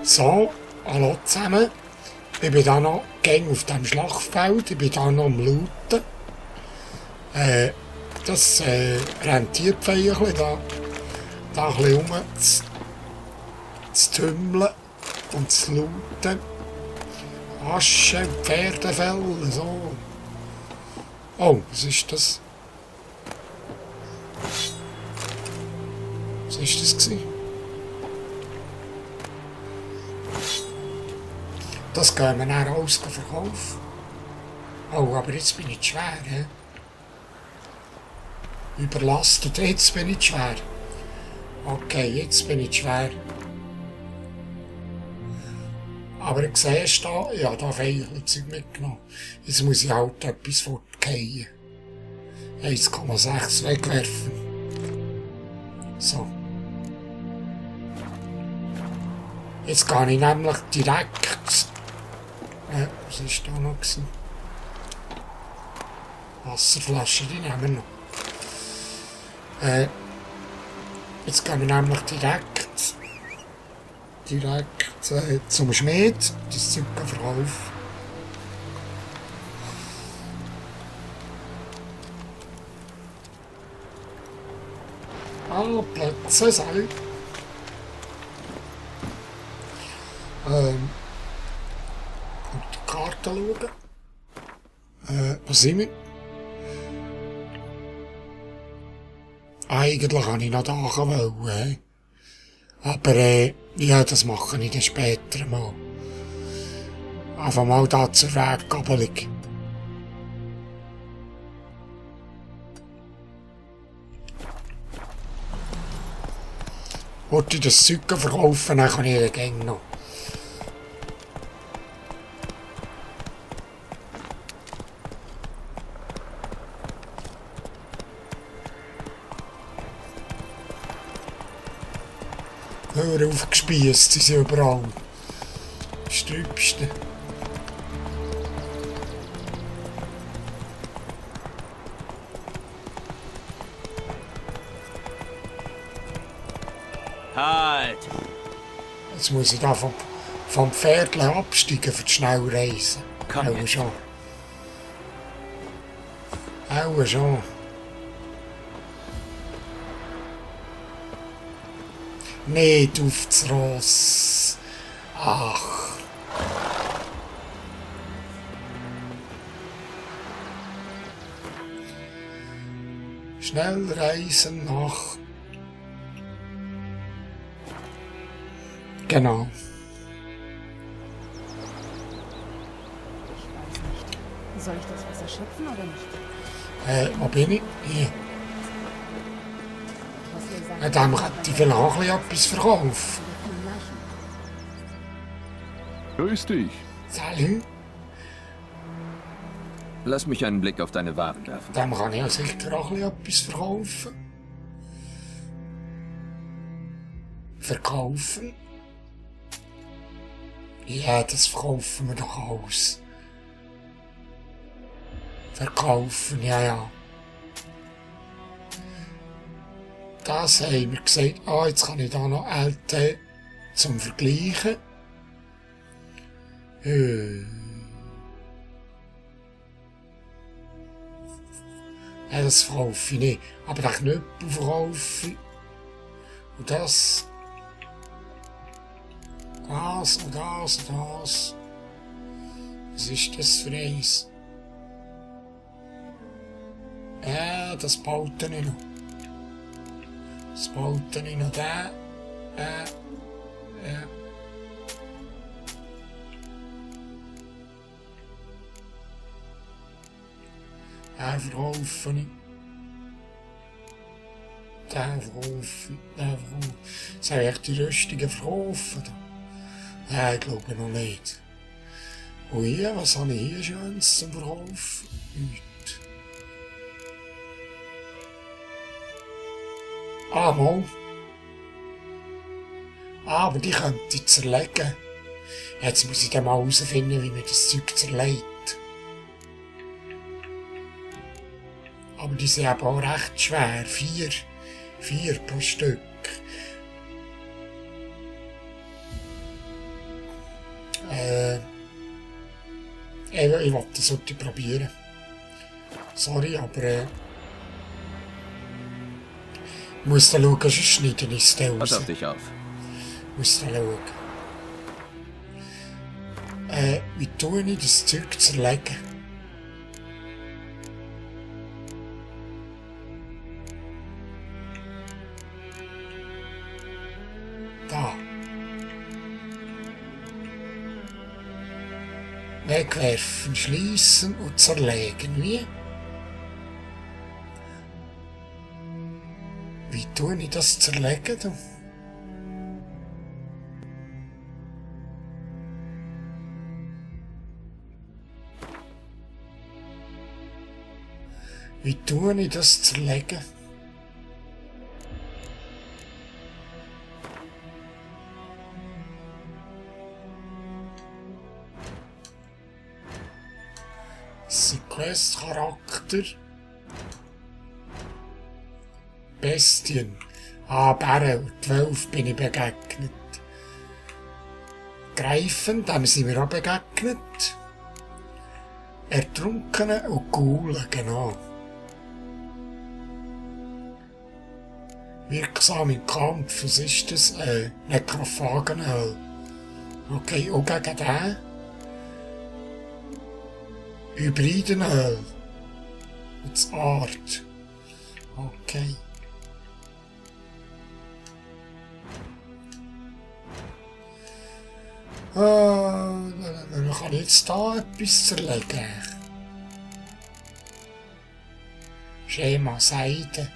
So, hallo zusammen. Ich bin da noch gäng auf dem Schlachtfeld, ich bin da noch am Looten. Das rentiert ein bisschen, da ein bisschen rum zu tümmeln und zu looten. Asche, Pferdefell, so. Oh, was ist das? Was ist das gewesen? Das gehen wir dann alles verkaufen. Oh, aber jetzt bin ich schwer, he? Überlastet, jetzt bin ich schwer. Okay, jetzt bin ich schwer. Aber ich sehe es da, ja, da viel Zeug mitgenommen. Jetzt muss ich halt etwas fortgehen. 1,6 wegwerfen. So. Jetzt gehe ich nämlich direkt. Was war da noch? Wasserflaschen, die nehmen wir noch. Jetzt gehen wir nämlich direkt zum Schmied, das Zeug verkaufen. Ah, Plätze, sei. Auf die Karte schauen. Was sind wir? Eigentlich habe ich noch da wollen. Aber ja, das mache ich dann später mal. Einfach mal da zur Weggabelung. Wollte ich das Zeug verkaufen, dann kann ich den Gang noch. Hör auf, gespiesst, sie sind überall. Das Trübste. Halt! Jetzt muss ich da vom Pferdchen absteigen für die Schnellreise. Komm Auch jetzt. schon. Auch schon. Nicht auf das Ross. Ach. Schnell reisen nach. Genau. Soll ich das Wasser schöpfen oder nicht? Wo bin ich? Hier. Was ihr sagt, Ja, dem hätte ich vielleicht auch etwas verkaufen. von Leichen. Grüß dich. Salut. Lass mich einen Blick auf deine Waren werfen. Dem kann ich ja sicher auch etwas verkaufen. Verkaufen? Ja, das verkaufen wir doch alles. Verkaufen, ja, ja. Das haben wir gesagt. Ah, jetzt kann ich da noch LT zum Vergleichen. Ja, das verkaufe ich nicht. Aber den Knüppel verkaufe ich. Und das. Das und das und das. Was ist das für eins? Ja, das baut er nicht noch. Das baut er nicht noch. Der. Verkaufen ich. Den verkaufen. Soll ich die Rüstungen verkaufen? Ja, ich glaube noch nicht. Und hier, was habe ich hier Schönes zum Verkaufen? Nichts. Ah, mal. Ah, aber die könnte ich zerlegen. Jetzt muss ich dann mal herausfinden, wie man das Zeug zerlegt. Aber die sind eben auch recht schwer. 4 pro Stück. Ich wollte das heute probieren. Sorry, aber ich muss da schauen, sonst schneide ich es da Pass raus. auf dich auf. Muss da schauen. Wie tue ich das Zeug zerlegen? Da. Wegwerfen, schließen und zerlegen. Wie tue ich das zerlegen? Du? Wie tue ich das zerlegen? Quest-Charakter. Bestien. Bären. 12 bin ich begegnet. Greifen, dem sind wir auch begegnet. Ertrunkene und Gaulen, genau. Wirksam im Kampf, was ist das? Nekrophagenöl. Okay, auch gegen den. Hybridenöl. Als Art. Okay. Dann kann ich jetzt da etwas zerlegen. Schema Seide.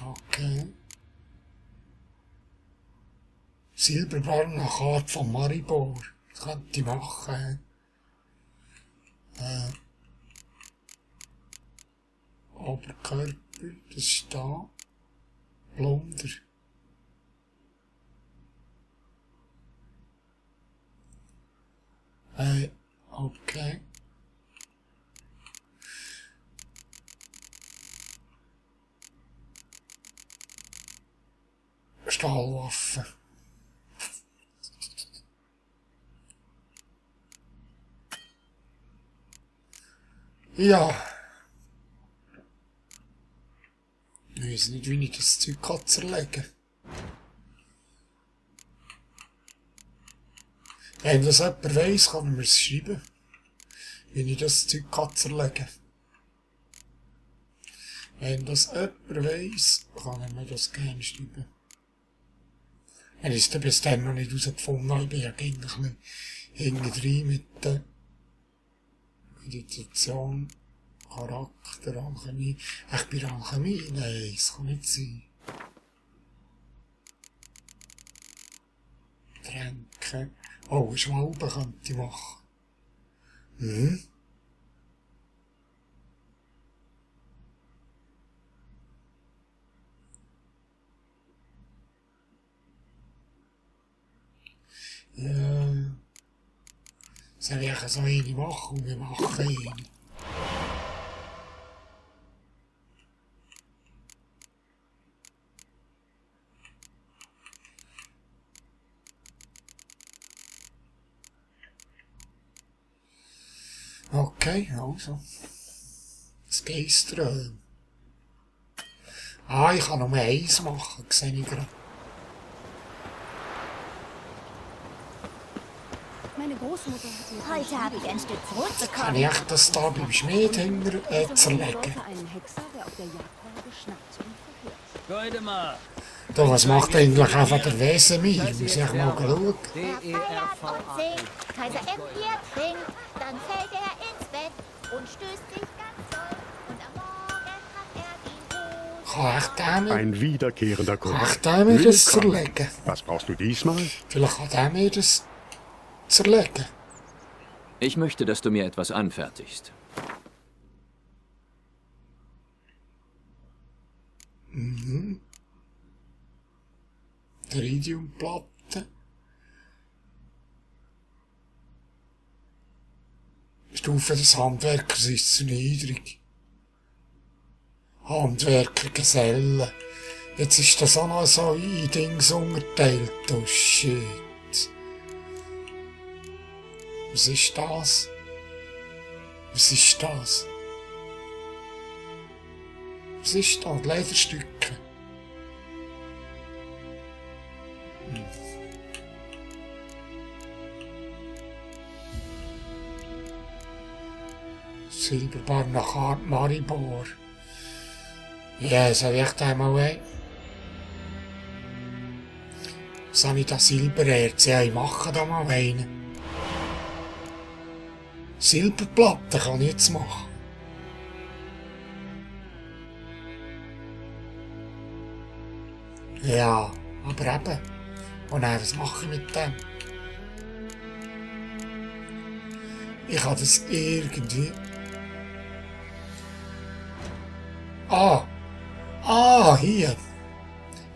Okay. Silberbarrenkarte von Maribor. Das könnte ich machen. Oberkörper, das ist da. Plunder. Okay. Stahlwaffe. Ja. Ich weiß nicht, wie ich das Zeug zerlegen kann. Wenn das jemand weiss, kann er mir es schreiben. Wie ich das Zeug zerlegen kann. Wenn das jemand weiss, kann er mir das gerne schreiben. Wenn ich es bis dann noch nicht herausgefunden habe, ich bin ja eigentlich ein bisschen hinten mit der Meditation, Charakter, Alchemie. Ich bin Alchemie? Nein, das kann nicht sein. Tränke. Oh, Schwalbe könnte ich machen. Hm? Ja. Soll ich so eine machen und wir machen eine? Okay, also. Das Geisteröl. Ich kann nur eins machen, sehe ich gerade. Meine Großmutter hat Heute habe ich ein Stück Brot Kann bekommen. ich echt das da beim Schmied hinter zerlegen? einen Hexer, der auf der Jagd war, geschnappt und verhört. Goldemar. Da, was macht eigentlich einfach der Wesemir? Muss ich mal schauen. Wer feiert und singt, Kaiser Empire trinkt, dann fällt er ins Bett und stößt sich ganz doll. Und am Morgen hat er den Hut. Kann echt der mir, Ein wiederkehrender kann Koch. echt der mir das Willkommen. zerlegen? Was brauchst du diesmal? Vielleicht kann der mir das zerlegen. Ich möchte, dass du mir etwas anfertigst. Iridiumplatte. Stufe des Handwerkers ist zu niedrig. Handwerker, Gesellen. Jetzt ist das auch noch so in Dings unterteilt. Oh shit. Was ist das? Was ist das? Was ist das? Lederstücke. Silberbar nach Art Maribor. Ja, so echt einmal ein. Was habe ich da Silbererz? Ja, ich mache da mal einen. Silberplatte kann ich jetzt machen. Ja, aber eben. Und dann, was mache ich mit dem? Ich kann das irgendwie... Hier.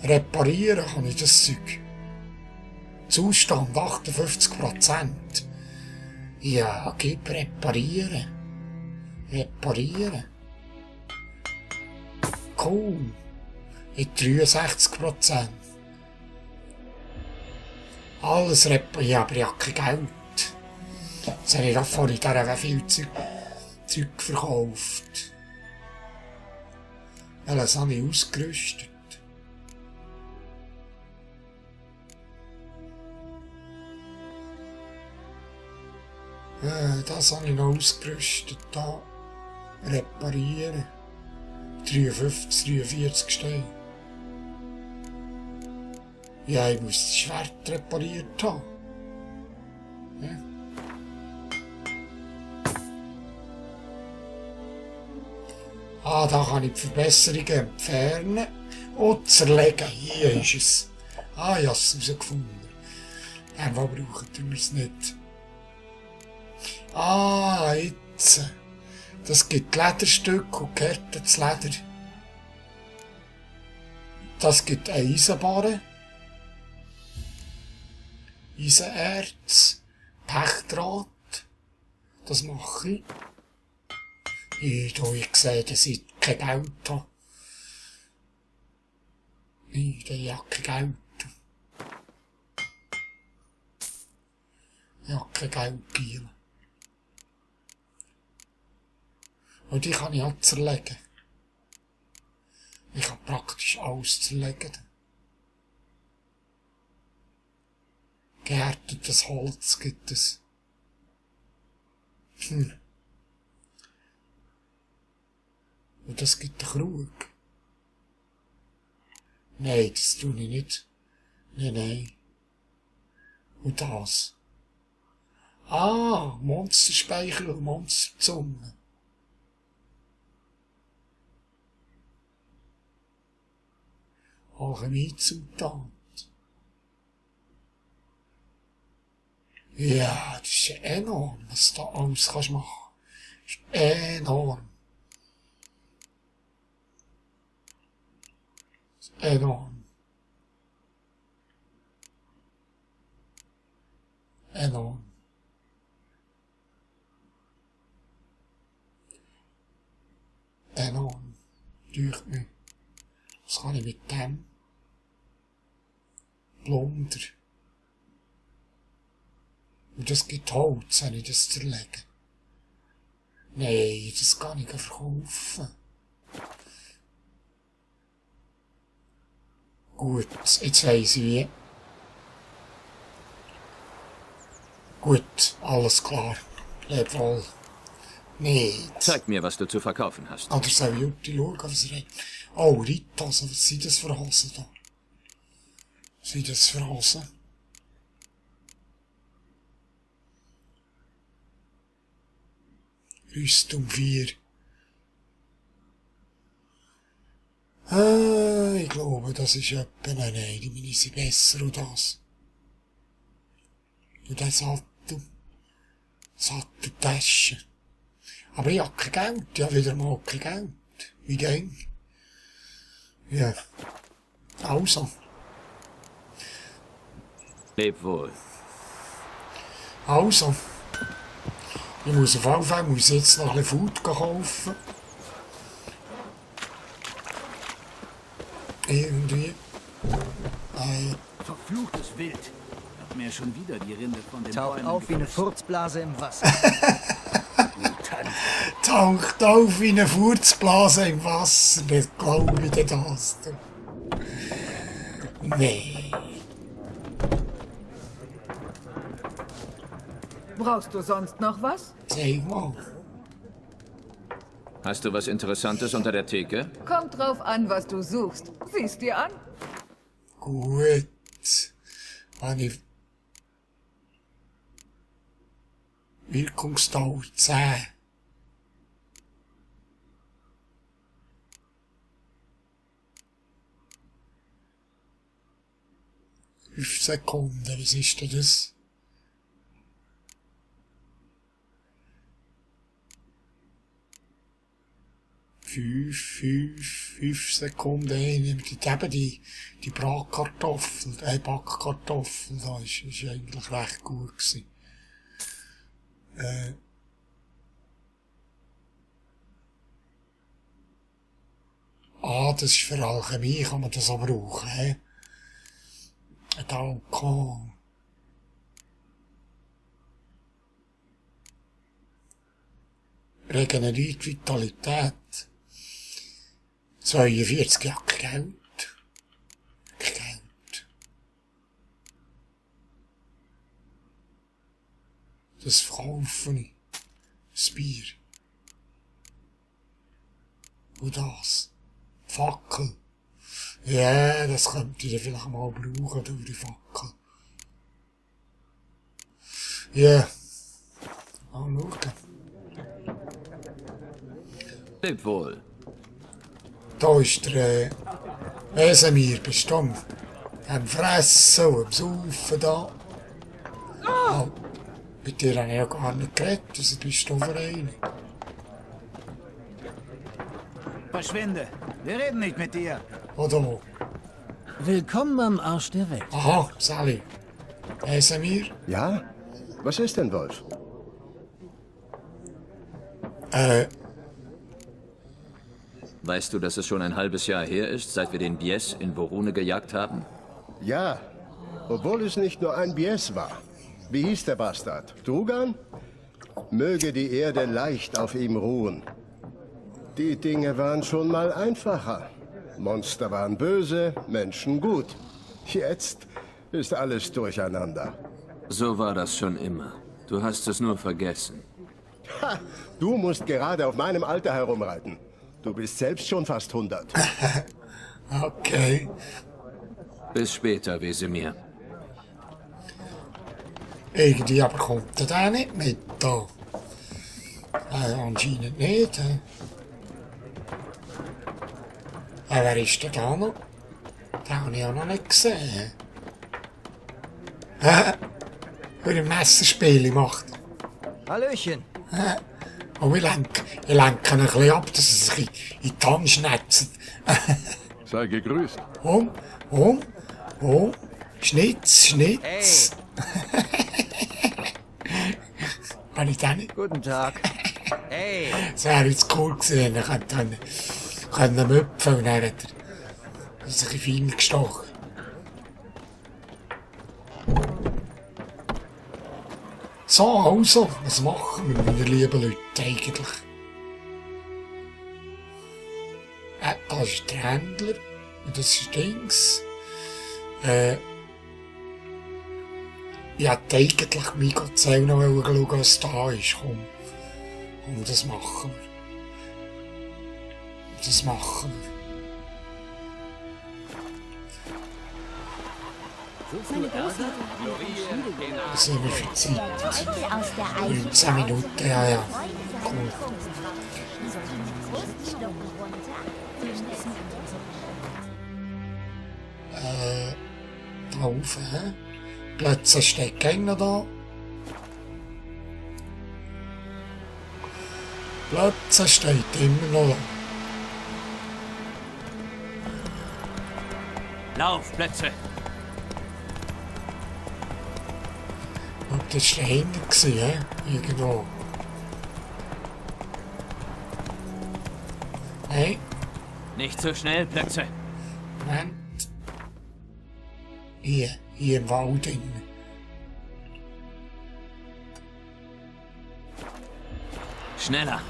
Reparieren kann ich das Zeug. Zustand 58%. Ja, gib reparieren. Reparieren. Cool. In 63%. Alles reparieren, ja, aber ich habe kein Geld. Jetzt habe ich da vorhin da viel Zeug verkauft. Alles habe ich ausgerüstet. Das habe ich noch ausgerüstet. Da reparieren. 43 Steine. Ja, ich muss das Schwert repariert haben. Ja. Da kann ich die Verbesserungen entfernen und zerlegen. Hier ist es. Ich habe es herausgefunden. Aber brauchen wir es nicht. Jetzt. Das gibt Lederstücke und gehärtetes Leder. Das gibt Eisenbarren. Eisenerz. Pechdraht. Das mache ich. Ich sehe, dass ich kein Geld habe. Ich habe kein Geld. Ich habe kein Geld gegeben. Und die kann ich auch zerlegen. Ich kann praktisch alles zerlegen. Gehärtetes Holz gibt es. Und das gibt einen Krug. Nein, das tue ich nicht. Nein. Und das. Monsterspeichel und Monsterzunge. Alchemiezutat. Ja, das ist enorm, was du da alles kannst machen. Das ist enorm. Das ist enorm. Enorm. Enorm. Durch mich. Was kann ich mit dem? Plunder. Und das gibt Holz, wenn ich das zerlege. Nein, das kann ich verkaufen. Gut, jetzt weiss ich wie. Gut, alles klar. Leb wohl. Nicht. Zeig mir, was du zu verkaufen hast. Oder soll ich Jutti schauen, was er hat? Oh, Rittasen, was sind das für Hosen da? Was sind das für Hosen? Rüstung 4. Ich glaube, das ist etwa, nein, die meine sind besser und das. Und das Satteltasche. Aber ich habe kein Geld, ich habe wieder mal kein Geld. Wie ging? Ja. Also. Leb wohl. Also. Ich muss auf jeden Fall jetzt noch ein bisschen Food kaufen. Irgendwie. Verfluchtes Wild. Hab mir schon wieder die Rinde von den Taucht Bäumen auf wie eine gefressen. Furzblase im Wasser. Mutant. Taucht auf wie eine Furzblase im Wasser. Das glaube ich dir das. Nee. Brauchst du sonst noch was? Zeig mal. Hast du was Interessantes unter der Theke? Kommt drauf an, was du suchst. Siehst dir an? Gut. Wenn ich Wirkungsdauer 10. Fünf Sekunden, was ist denn das? Fünf Sekunden, nimmt eben die Bratkartoffel, Backkartoffel, das ist eigentlich recht gut gewesen. Das ist für Alchemie, kann man das auch brauchen, hä? Danke. Regeneriert Vitalität. 42, ja, Geld. Geld. Das verkaufe ich. Das Bier. Und das. Fackel. Ja, das könnte ich vielleicht mal brauchen, durch die Fackel. Ja. Mal schauen. Leb wohl. Da ist der Wesemir bestimmt. Am Fressen und am Saufen da. Oh, mit dir habe ich ja gar nicht geredet, also bist du vereint. Verschwinde. Wir reden nicht mit dir. Oder? Willkommen am Arsch der Welt. Aha, Sally. Wesemir? Ja? Was ist denn, Wolf? Weißt du, dass es schon ein halbes Jahr her ist, seit wir den Bies in Borune gejagt haben? Ja, obwohl es nicht nur ein Bies war. Wie hieß der Bastard? Drugan? Möge die Erde leicht auf ihm ruhen. Die Dinge waren schon mal einfacher. Monster waren böse, Menschen gut. Jetzt ist alles durcheinander. So war das schon immer. Du hast es nur vergessen. Ha! Du musst gerade auf meinem Alter herumreiten. Du bist selbst schon fast 100. Okay. Bis später, Wesemir. Irgendwie aber kommt er da nicht mit da. Anscheinend nicht. Wer ist denn da noch? Den habe ich auch noch nicht gesehen. Wer ein Messerspiel macht. Hallöchen. Oh, ich lenke ein bisschen ab, dass es sich in die Hand schnetzt. Sei gegrüßt. Schnitz. Wenn ich dann nicht. Guten Tag. Hey. Das wäre jetzt cool gewesen, wenn ich dann müpfen und dann hat er sich fein gestochen. So, also, was machen wir, meine lieben Leute, eigentlich? Da ist der Händler, und das ist Dings. Ich hätte eigentlich Mika Zell noch schauen, was da ist. Komm, das machen wir. Was sind wir für Zeit? Aus der 19 Minuten, ja. Cool. Drauf, hä? Plötzlich steht keiner da. Plötzlich steht immer noch da. Laufplätze. Und das war dahinter, hä? Irgendwo. Hey, Nicht so schnell, Plätze. Moment. Hier im Wald drin. Schneller.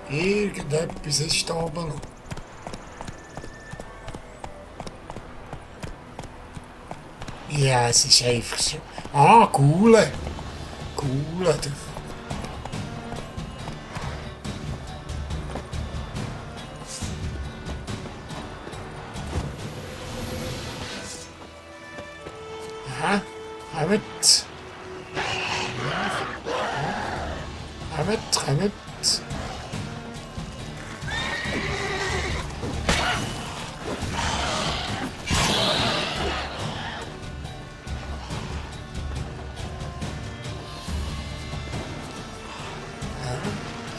Irgendetwas ist da oben noch. Ja, es ist einfach so. Ah, Gule. Gule. Aha, kommt. Kommt.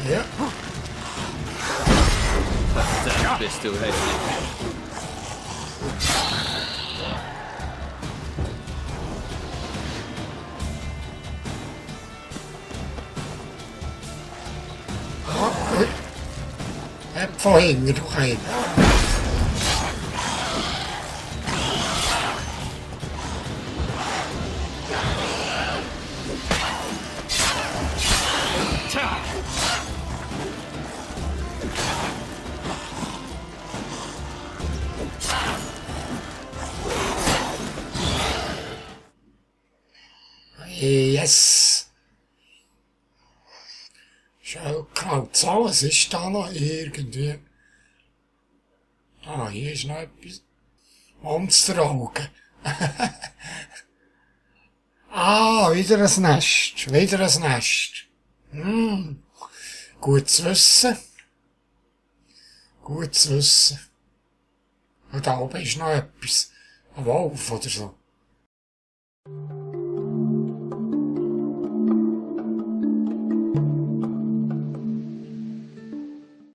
Ja. Verdammt, bist du hässlich. Vorhin, du rein. Yes. Schau, kraut alles ist da noch irgendwie. Ah, hier ist noch etwas. Monsteraugen. Ah, wieder ein Nest. Wieder ein Nest. Gut zu wissen. Gut zu wissen. Und da oben ist noch etwas. Ein Wolf oder so.